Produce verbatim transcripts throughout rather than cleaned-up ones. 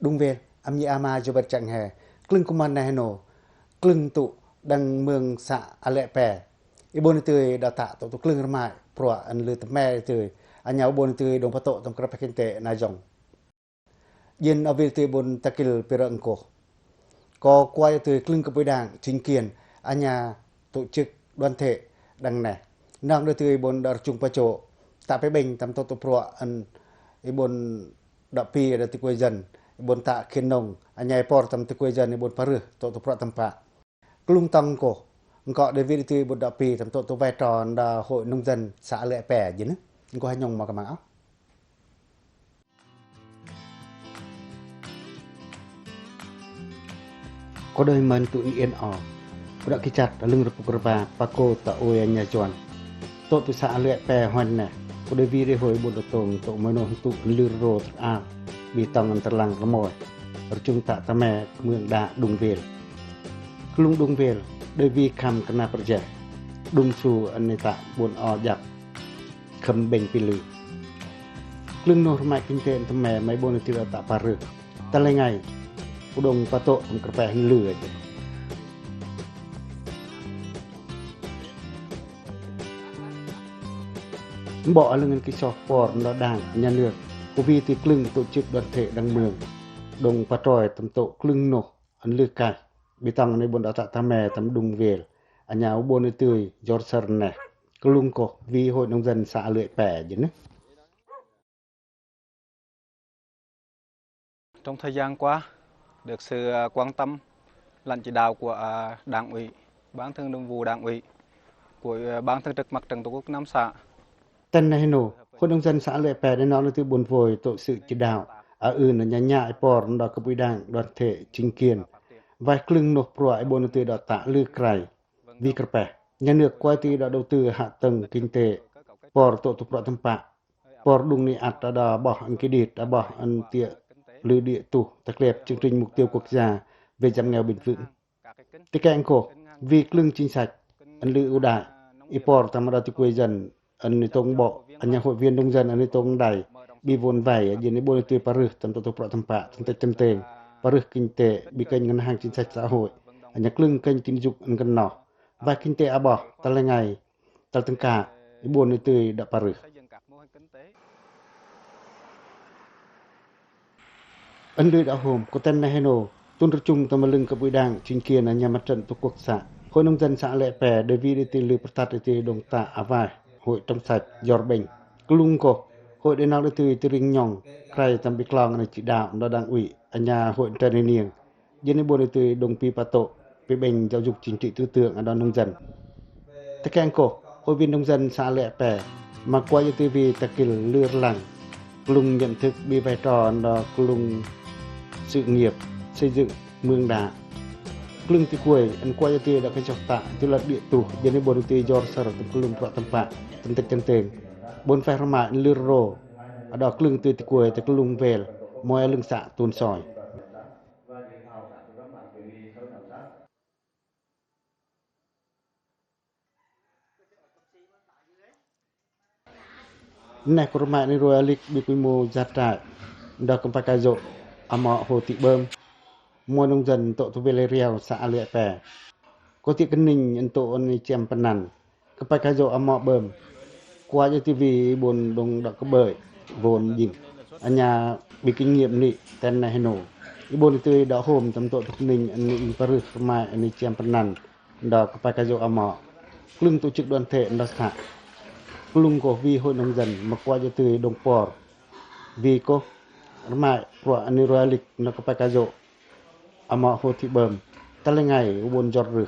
Đung Vêl, ămnhi ama Jubăr Chang He, klâng kuman na heno, klâng tŭ đăng mương să Alek Pe. I bôn i tưi đă tă tŭ tŭ klâng rmai pruă ăn lư tơme i tưi, a nha u bôn i tưi đung patŭ tâm krăpeh kinh tế na jong. Jên a wil tưi bôn ta kil pira ngkoh. Ko kuai tưi klâng kơ bui đảng chính quyền, a nha tổ chức đoàn thể đăng neh. Nong đơ tưi bôn đă rchung pacho, tă pê bênh tâm tŭ tŭ pruă ăn i bôn đă pi đă tưi kuai dân, i bôn tă khiên nông, a nha i por tâm tưi kuai dân i bôn parưh tŭ tŭ pruă tâm pă. Klung tong koh, ngkok David i tưi bôn đă pi tâm tŭ tŭ vai trò đă hội nông dân xã Alek Pe jên. Ngkoh ha nhông ma kemang âu. Ko đơi mơn tŭ ni en o. Ko đă ki chăt a lưng rpuk rpa, pako ta ôi a nha juan. Tŭ tŭ să Alek Pe hoan neh. Ko David i hôi bôn đă tông tŭ mơn noh tŭ lư ro trak a. Bi tong ăn tơlang rmoi. Rchung tă tơme mương đă Đung Vêl. Klung Đung Vêl, đơi vi khăm kơna pơrjeh. Đung su ăn i tă bôn o jak. Khâm bênh pi lư. Klâng noh rmai kinh tế tơme mai bôn i tưi đă tă parưh. Tale ngai. U đung patŭ tâm krăpeh lư aja. Mbok a lưng ăn ki soh por đă đảng, nhà nước. Ko vi tưi klâng tổ chức đoàn thể đăng mương. Đung patroi tâm tŭ klâng noh. Ăn lư kaih, bi tong ni bôn đă tă tơme tâm Đung Vêl, a nha u bôn i tưi jor sơr neh, klung koh vi hội nông dân xã Alek Pe jên. Trong thời gian qua, được sự, à, quan tâm, lãnh chỉ đạo của, à, Đảng ủy, Ban Thường vụ Đảng ủy, của, à, Ban Thường trực Mặt trận Tổ quốc Nam xã, Tăn neh hên nô, Hội nông dân xã Alek Pe đe nong đe tưi bôn vôi tŭ sự chỉ đạo, a ư nă nha nha i por đă kơ bui đảng, đoàn thể, chính quyền. Vai klâng noh pruă i bôn đe tưi đă tă lư krai, vi krăpeh. Nhà nước kuai tưi đă đầu tư hạ tầng kinh tế, por tŭ tŭ pruă tâm pă. Por đung ni ăt đă boh ăn kredit, đă boh ăn tiă lư đĭ tuh, ta klep chương trình mục tiêu quốc gia về giảm nghèo bền vững. Tike ngkoh, vi klâng chính sách, ăn lư ưu đãi, i por tâm đă tưi kuai dân, ăn ni tông bộ, a nha hội viên nông dân, ăn ni tông đài, bi vốn vay, jên i bôn đe tưi parưh, tâm tŭ tŭ pruă tâm pă, tâm têk tâm têng, parưh kinh tế, bi kênh ngân hàng chính sách xã hội, a nha klâng kênh tín dụng ăn kơnoh. Vai kinh tế a boh, tale ngai, tal tâng ka, i bôn đe tưi đă parưh. Ăn lư đă hôm, ko Tăn neh hên nô, tŭn rchung tâm a lưng kơ bui đảng, chính quyền a nha mặt trận tổ quốc xã. Hội nông dân xã Alek Pe, đe vi đe tưi lư pơtăt đe tưi đung tă a vai, hội trong sạch, jor bênh. Klung koh, hội đe nong đe tưi tưi ring nhông, krai tâm bi klong đe chỉ đạo đă đảng ủy, a nha hội trai niên. Jên i bôn đe tưi đung pi patŭ, pi bênh giáo dục chính trị tư tưởng a đo nông dân. Tike ngkoh, hội viên nông dân xã Alek Pe, ma kuai đe tưi vi ta kil lư rlăng, klung nhận thức bi vai trò đo klung sự nghiệp, xây dựng, mương đă. Klung tưi kuai, ăn kuai đe tưi đă kơ chok tă, tưi lăt đĭ tuh, jên i bôn đe tưi jor sơr tâm klung pruă tâm pă, tâm têk tâm têng. Bôn pheh rmai ăn lư ro, a đo klung tưi tưi kuai ta klung Vêl, moi a lưng să Tun Soi. Neh ko rmai ni roi a lik bi kuimo jat rai, đo kơmpai kajô, a moh Hồ Thị Bơm, moi nông dân tŭ tŭ Velerio xã Alek Pe. Ko tiĕ kơninh ăn tŭ ăn i chiăm pơnăn. Kơmpai kajô a moh Bơm. Kuai đe tưi vi i bôn đung đă kơbơi, vốn jing. A nha bi kinh nghiệm ni, Tăn neh hên nô. I bôn đe tưi đă hôm tâm tŭ tŭ kơninh ăn i ing parưh rmai ăn i chiăm pơnăn. Đo kơmpai kajô a moh. Klung tổ chức đoàn thể đo săk. Klung koh vi hội nông dân ma kuai đe tưi đung por. Vi koh rmai pruă ăn i roi a lik đo kơmpai kajô. A moh Hồ Thị Bơm, tale ngai u bôn jor rưh.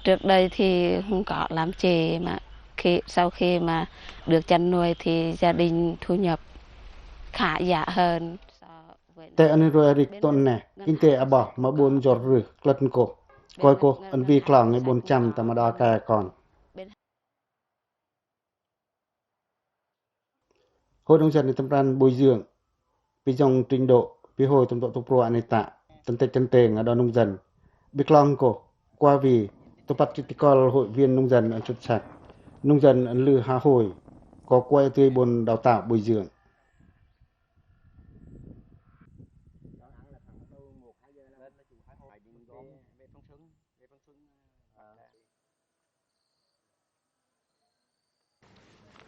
Trước đây thì không có làm gì mà khi, sau khi mà được chăn nuôi thì gia đình thu nhập khá giả hơn so với Tê ăn i roi a lik tŏ neh, kinh tế a boh ma bôn jor rưh, klât nkoh. Koi koh, ăn vi klong i bôn chăm tâm a đo kai kon. Hội nông dân i tâm pran bồi dưỡng, bi jong trình độ, bi hôi tâm tŏ tŭ pruă ni tă, tâm têk tâm têng a đo nông dân. Bi klong koh, kuai vi, tŭ păt chi ti kol hội viên nông dân ăn chut săk. Nông dân ăn lư ha hôi, có quay tưi ƀôn đào tạo bồi dưỡng.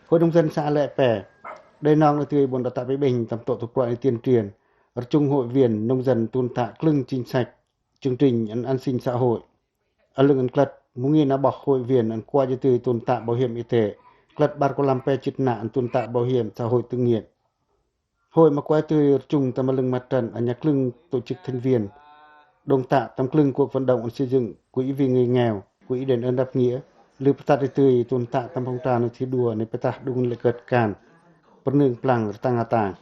Hội nông dân xã Lẹ Pe đei nong nư tưi ƀôn đào tạo pê ƀinh tâm tộ tô prua nư tiên triền, rchung hội viên nông dân tun tha klưng chính sách, chương trình an, an sinh xã hội. A lưng an klăt, mŭng in a ƀoh hội viên an kuă jư tưi tun tha bảo hiểm y tế, klăt ƀar ku lăm pe chit na an tun tha bảo hiểm xã hội tự nguyện. Hội ma kuă tưi rchung tâm a lưng mặt trận, a nhă klưng tổ chức thành viên, đông tha tâm klưng cuộc vận động an xây dựng quỹ vì người nghèo, quỹ đền ơn đáp nghĩa, lư pơtăt tưi tun tha tâm phong trào nư thi đua nư pơtăt đung lĕ kơt kan, pơnưng plang rtang atang.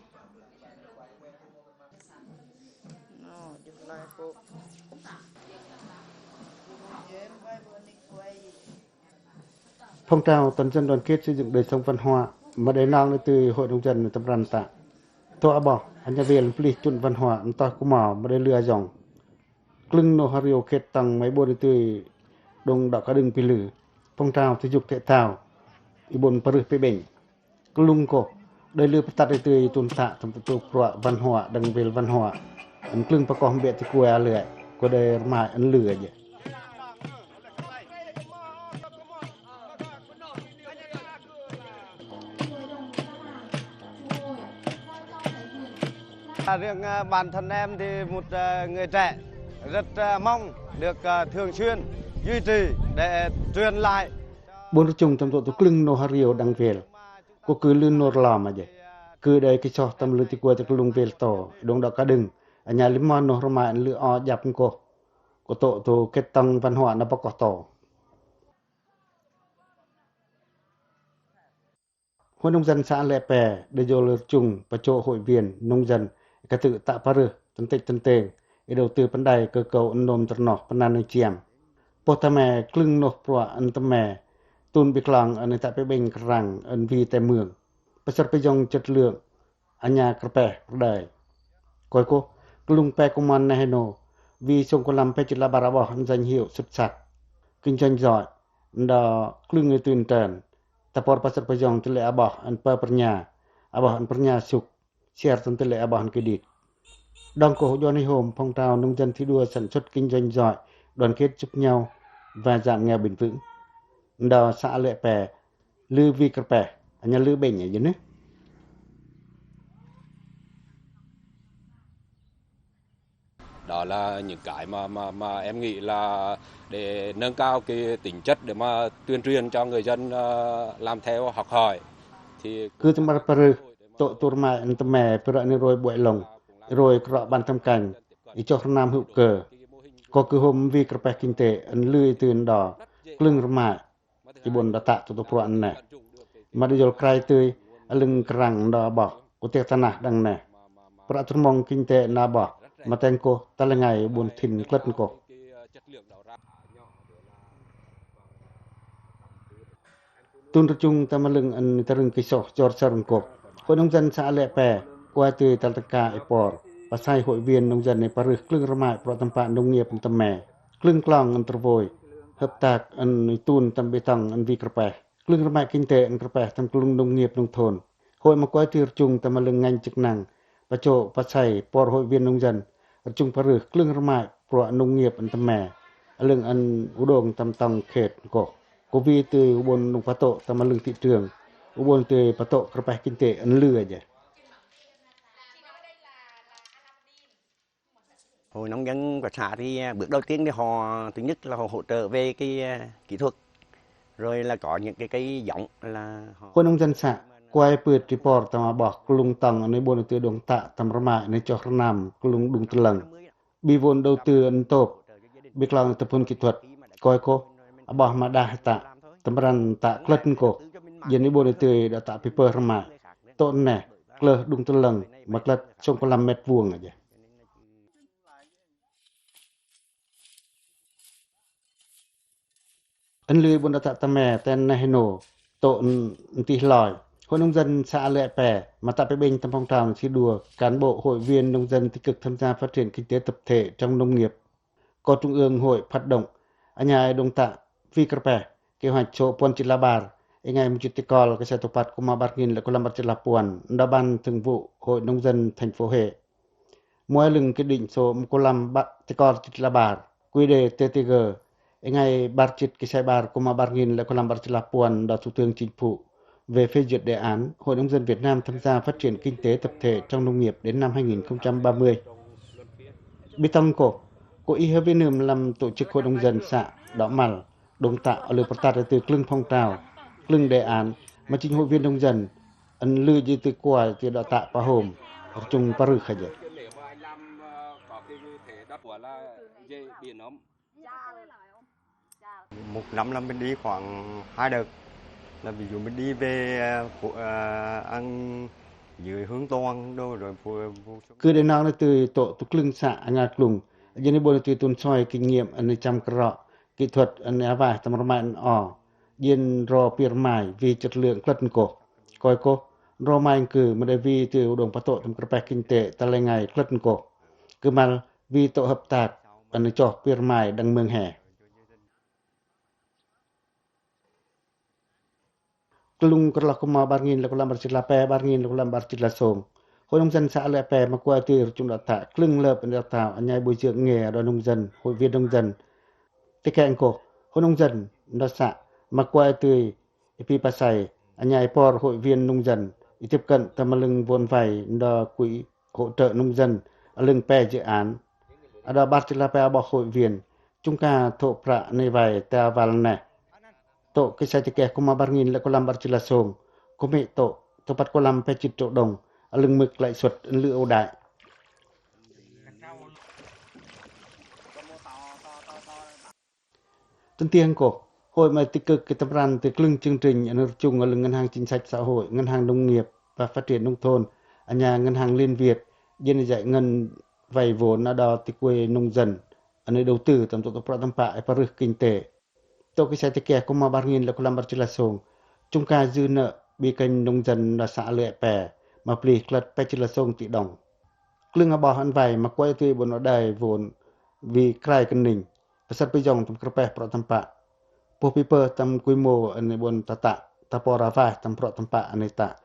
Phong trào toàn dân đoàn kết xây dựng đời sống văn hóa, ma đei nong nư tưi hội nông dân tâm răn tha. Tô a ƀoh, a nhă vêl pơlih chun văn hóa, mtoi kŭ mâo, ma đei lư a yong. Klưng noh a riu khet tong, ma i ƀôn nư tưi đung đŏk a đưng pi lư. Phong trào thể dục thể thao, i ƀôn parưh pê ƀinh. Klŭng kôh, đei lư pơtăt tưi tun tha tâm tô prua văn hóa, đăng vêl văn hóa. An klưng pă kôh mbet ti kuai a lưai, kôh đei rmai an lưai jê. Riêng, à, bản thân em thì một, à, người trẻ rất, à, mong được, à, thường xuyên duy trì để truyền lại. Ƀôn rchung tâm tô tô klưng noh a riu đăng vêl. Kôh kư lư noh rlom a jê. Kư đei kĭ soh tâm lư ti kuai ta klŭng vêl to, đung đŏk a đưng. A nhă lưm ma noh rmai an lư o jăp kôh. Kôh tô tô khet tong văn hóa na pă kôh to. Hội nông dân xã Lẹ Pe đei jol rchung pă chô hội viên nông dân, katư̆ tha parưh, tăn têch tăn têng, i đầu tư păn đai cơ cấu ăn nôm tơrnoh pơnăn nư chiăm. Pô tame klưng noh prua ăn tame, tun bi klong ăn tha pê ƀinh krăng ăn vi te mương. Pơsăr pơyong chất lượng, a nhă krăpeh pơđai. Koi kôh, klŭng pe kŭman neh nô, vi sông Cù Lâm pe chit la ƀar a ƀoh ăn danh hiệu xuất sắc, kinh doanh giỏi, nđa klưng nư tưi ntơm, ta por pơsăr pơyong tơlơi a ƀoh ăn pơ pơrnha, a ƀoh ăn pơrnha sŭk, siar tăn tơlơi a ƀoh ăn kơđit. Đŏng kôh juăn i hôm phong trào nông dân thi đua sản xuất kinh doanh giỏi, đoàn kết giúp nhau và giảm nghèo bền vững. Nđa xã Lẹ Pe, lư vi krăpeh, a nhă lư ƀinh a jê nư. Đó là những cái mà, mà, mà em nghĩ là để nâng cao cái tính chất để mà tuyên truyền cho người dân, ờ, làm theo, học hỏi. Thì kư tâm ƀar parưh, tô tô rmai ăn tame, pơră nư roi ƀuăi lŏng, roi krŏ ƀan tâm kănh, i choh rơnam hữu cơ. Kôh kư hôm vi krăpeh kinh tế, ăn lư i tưn đo, klưng rmai. I ƀôn đa tă tô tô prua neh. Ma đu jol krai tưi, a lưng krăng nđa ƀoh, kutiek tanah đăng neh. Prăk tơmong kinh tế na ƀoh, ma teng kôh, ta lơ ngai ƀôn thin klăt kôh. Tun rơchung ta ma lưng ăn ta rưng kĭ soh jor sơr kôh. Hội nông dân xã Lẹ Pe, kua tưi tal tơka i por. Păsai hội viên nông dân nê parưh klưng rmai prăk tơmpă nông nghiệp ăn tơme. Klưng klong ăn tơrvôi. Hợp tác ăn tun tâm bê tông ăn vi krăpeh. Klưng rmai kinh tế ăn krăpeh tâm klŭng nông nghiệp nông thôn. Hội ma kua tưi rơchung ta ma lưng ngành chức năng. Pă chô, păsai, por hội viên nông dân. Rơchung parưh klưng rmai prăk nông nghiệp ăn tơme. A lưng ăn u đông tâm tông khet kôh. Kôh vi tưi u ƀôn nông pă tô ta ma lưng thị trường. U ƀôn tưi pă tô krăpeh kinh tế ăn lư a jê. Hội nông dân của xã thì, à, bước đầu tiên thì họ, thứ nhất là họ hỗ trợ về cái, à, kỹ thuật, rồi là có những cái, cái giống là họ. Hội nông dân xã, kua i pưt i por tâm a ƀoh klŭng tông nê ƀôn tưi đông tă tâm rmai nê choh rơnam klŭng đung tơlơng. Bi vốn đầu tư ăn tôp, bi klong tơpun kỹ thuật, koi kôh, a ƀoh ma đah tă, tâm răn tă klăt kôh, jên nê ƀôn tưi đa tă pipơh rmai, tô neh, klơh đung tơlơng, ma klăt sông pơlăm met vuông a jê. Ăn lư ƀôn đa tă tơme ten neh nô, tô ntih loi. Hội nông dân xã Lẹ Pe, ma tă pê ƀinh tâm phong trào thi đua, cán bộ hội viên nông dân tích cực tham gia phát triển kinh tế tập thể trong nông nghiệp. Có trung ương hội phát động, a nhai đông tă, vi krăpeh, kế hoạch số puăn chit la ƀar, Ê ngai mâu jât tikol, kăsai tơpăt, khua ma bar ngin lăm khua lăm bar jât la puăn, đa Ban Thường vụ Hội Nông dân thành phố Huế. Muai lưng Quyết định số khua lăm bar, tikol jât la bar, quy đê T T G, ê ngai bar jât kăsai bar, khua ma bar ngin lăm khua lăm bar jât la puăn, đa Thủ tướng Chính phủ về phê duyệt đề án Hội Nông dân Việt Nam tham gia phát triển kinh tế tập thể trong nông nghiệp đến năm hai nghìn không trăm ba mươi. Bi tong khô, khô ih hơ vin nưm lăm tổ chức hội nông dân xã đỏ măl, đung tă lư pơrtat tơ klưng phong trào, klưng đề án, ma chính hội viên nông dân, ăn lư ji tơ khua ji đỏ tă pa hôm, rơchung pa rưh khă ji. Một năm là mình đi khoảng hai đợt. Là ví dụ mình đi về, ờ, khu-, ờ, ăn dưới Hương Toàn đồ rồi, Phú, Phú Xuân. Kư đe nong nư tui tŏ tơ klưng xã Nga Klung. Jên ni bôn nư tui tŭn soi kinh nghiệm ăn nư chăm kơ rŏ, kỹ thuật ăn nư a vaih tâm rmai ăn o. Jên ro pir mai vì chất lượng klât nkôh. Koi kôh, ro mai nkư mă đei vì tui u đông pă tŏ tâm kơpeh kinh tế ta lĕ ngai klât nkôh. Kơ măl vì tŏ hợp tác ăn nư choh pir mai đăng mưng he. Klung kơ rloh khua ma bar ngin lăm khua lăm bar jât la pe, bar ngin lăm khua lăm bar jât la sông. Hội nông dân xã Lĕ Pe mă kuai tui rơchung đă tă, klưng lơp đă tă, ăn nhai bồi dưỡng nghề đa nông dân, hội viên nông dân. Tike nkôh, hội nông dân đa xã mă kuai tui i pi pasai, ăn nhai por hội viên nông dân i tiếp cận tâm lưng vốn vay đa quỹ hỗ trợ nông dân, a lưng pe dự án. A đa bar jât la pe a bok hội viên, chung ka tŏ pră nê vay ta val nê. Tŏ kơ sai tike khua ma bar ngin lăm khua lăm bar jât la sông, khua mê tŏ, tơpăt khua lăm pe jât triệu đồng, a lưng mưk lãi suất ăn lư ưu đãi. Tâng tieng khô, hội mă tích cực kơ tâm răn tơ klưng chương trình ăn rơchung a lưng Ngân hàng Chính sách Xã hội, Ngân hàng Nông nghiệp và Phát triển Nông thôn, a nhai Ngân hàng Liên Việt, jên giải ngân vay vốn a đa tơ kuê nông dân, ăn đầu tư tâm tŏ tơ prăk tâm pă, e pa rưh kinh tế. Tŏ kơ sai tike khua ma bar ngin lăm khua lăm bar jât la sông, chung ka dư nợ bi kênh nông dân đa xã Lĕ Pe, mă pli klât pe jât la sông tỷ đồng. Klưng a bok ăn vay mă kuai tui bôn đa đai vốn vì krai kơninh, pơsăr pơjong tâm kơpeh prăk tâm pă. Pô pi pơ tâm quy mô ăn bôn ta tă, ta por a vaih tâm prăk tâm pă ăn tă.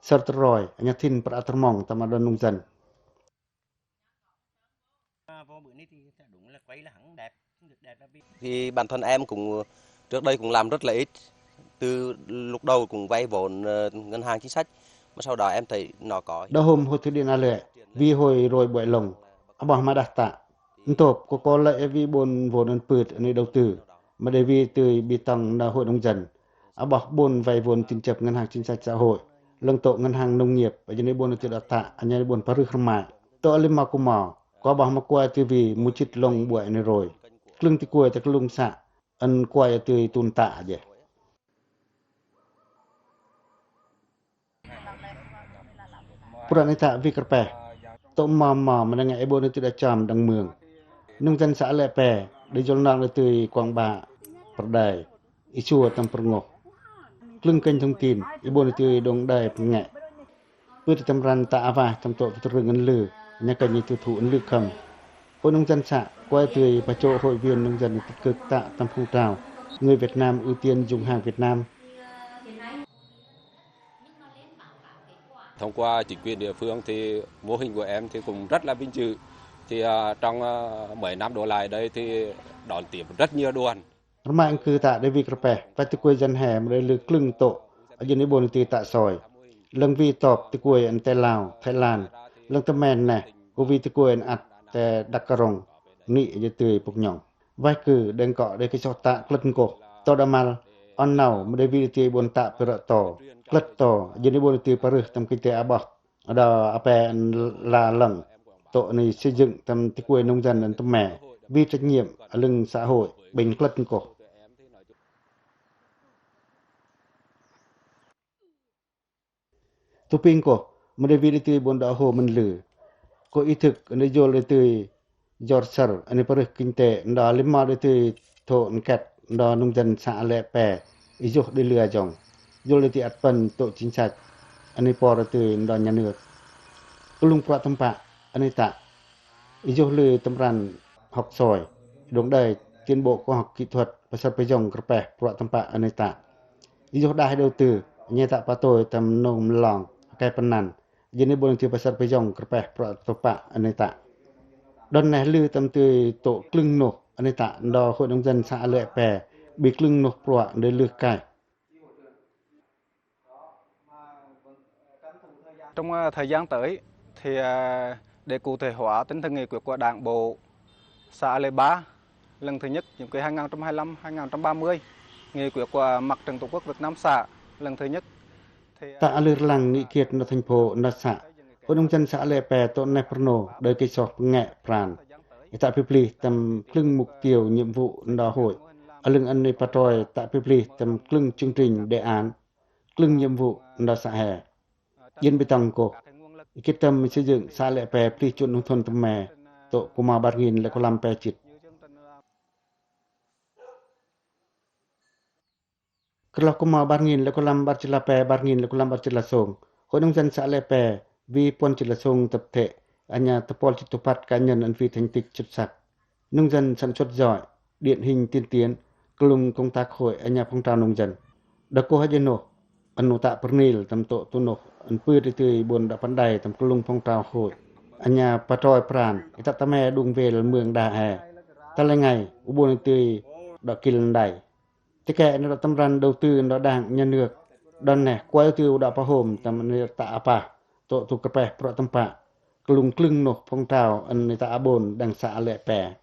Săr tơ roi, a nhai thin prăk tơ rmong tâm a đa nông dân. Thì bản thân em cũng, trước đây cũng làm rất là ít. Từ lúc đầu cũng vay vốn, ờ, ngân hàng chính sách, mà sau đó em thấy nó có. Đa hôm hội thủy điện A Lưi, vì hội rồi buai lông, a bok mă đah tă. Ntôp, khua khua lĕ vì bôn vốn ăn pưt, ăn đầu tư, mă đei vì tui bi tong đa hội nông dân. A bok bôn vay vốn tín chấp Ngân hàng Chính sách Xã hội, lăng tŏ Ngân hàng Nông nghiệp, a jên ni bôn tui đa tă, a nhai bôn pa rưh rmai. Tŏ a lưm ma khua ma, khua bok mă kuai tui vì mâu jĭt lông buai ni roi. Klưng tơ kuai tơ klung să, ăn kuai tui tŭn tă aja. Pura ni tă vì kơpeh. Tŏ mơ mơ mă nâng e bôn tui đa cham đăng mưng. Nông dân xã Lĕ Pe, đei jol nong tui kuang ba pơrdai. I sua tâm pơrngôh. Klưng kênh thông tin, i bôn tui đông đai pơngeh. Pưt tâm răn tă a vaih tâm tŏ pơtrưng ăn lư, nhă kênh tui thụ ăn lư khâm. Hội nông dân xã, kuai tui pa chô hội viên nông dân tích cực tă tâm phong trào. Người Việt Nam ưu tiên dùng hàng Việt Nam. Thông qua chính quyền địa phương thì mô hình của em thì cũng rất là vinh dự. Thì, à, trong, à, mấy năm đổ lại đây thì đón tiếp rất nhiều đoàn. Rmai ăng kư tă đei vì kơpeh, pa tơ kuai dân he mă đei lư klưng tŏ, a jên ni bôn tui tă soi. Lăng vì tŏp tơ kuai ăn te Lao, Thái Lan, lăng tơ men neh, kơ vì tơ kuai ăn ăt te Đắk Krông, ni a jên tui pŭk nhŏng. Vaih kư đeng kŏ đei kơ sŏ tă klât nkôh, tŏ đa măl, ăn nau, mă đei vì tui bôn tă pơrơ to, klât to, a jên ni bôn tui pa rưh tâm kite a bok. Đa a pe ăn la lăng, tŏ ni xây dựng tâm tơ kuai nông dân ăn tâm me, vì trách nhiệm, a lưng xã hội, bênh klât nkôh. Tơ ping khô, mă đei vì đei tui bôn đa hô măn lư. Khô ý thức, ăn đei jol đei tui jor săr, ăn đei pa rưh kinh tế, đa lima đei tui thô nket, đa nông dân xã Lĕ Pe, i jôh đei lư a jong. Jol đei tui ăt păn tŏ chính sách, ăn đei por đei tui đa nhà nước. Klung prăk tâm pă, ăn đei tă. I jôh lư tâm răn hŏk soi, đông đai, tiến bộ khoa học kỹ thuật, pơsăr pơjong kơpeh prăk tâm pă ăn đei tă. Isuh đah đầu tư, a nhi ta pă tôi tâm nông mlong, a kay pănan, jêng ni bol nang tui pasar pơyong kơpeh prok tơpă a nhi ta. Đon neh lư tâm tui tŏ klâng nuh a nhi ta, đo Hội nông dân xã Lê Pe, bi klâng nuh prok đơi lư kay. Trong, ờ, thời gian tới thì, ờ, để cụ thể hóa tinh thần nghị quyết của Đảng bộ xã Lê Ba lần thứ nhất, nhiệm kỳ hai ngàn hai mươi lăm hai ngàn ba mươi, nghị quyết của Mặt trận Tổ quốc Việt Nam xã lần thứ nhất. Thì, ờ, ta a lư rlăng nghị quyết nau thành phố nau xã, Hội nông dân xã Lê Pe tŏ neh pơrno đơi kênh soh pơngeh pran. I ta pipli tâm klâng mục tiêu nhiệm vụ nau hội. A lưng ăn ni pă troi ta pipli tâm klâng chương trình đề án, klâng nhiệm vụ nau xã he. Jên bi tong kô. Kit tâm xây dựng xã Lê Pe pli chun nông thôn tâm me, tŏ kŭmâo bar nghìn lĕ kŭ lăm pe chit. Kơt lŏ kŭmâo bar nghìn lĕ kŭ lăm bar chit la pe, bar nghìn lĕ kŭ lăm bar chit la sông, Hội nông dân xã Lê Pe, wi puăn chit la sông tập thể, a nhi tơpol chit tơpăt cá nhân ăn wi thành tích xuất sắc. Nông dân sản xuất giỏi, điển hình tiên tiến, klŭng công tác hội a nhi phong trào nông dân. Đa kô ha jên noh, ăn nô ta pơrnil tâm tŏ tu noh, ăn pư ti tui bôn đa păn đai tâm klŭng phong trào hội a nhi pă troi pran, i ta tâm he đung vel mương đa he. Ta lĕ ngai, u bôn ti tui đa kil đai. Ti ke nô đa tâm ran đầu tư nô đa đảng nhà nước, đon neh kuai tư u đa pă hôm tâm nô ta apa, tŏ tu kơpeh prok tơpă klŭng klâng noh phong trào ăn ni ta a bôn đăng xã Lê Pe.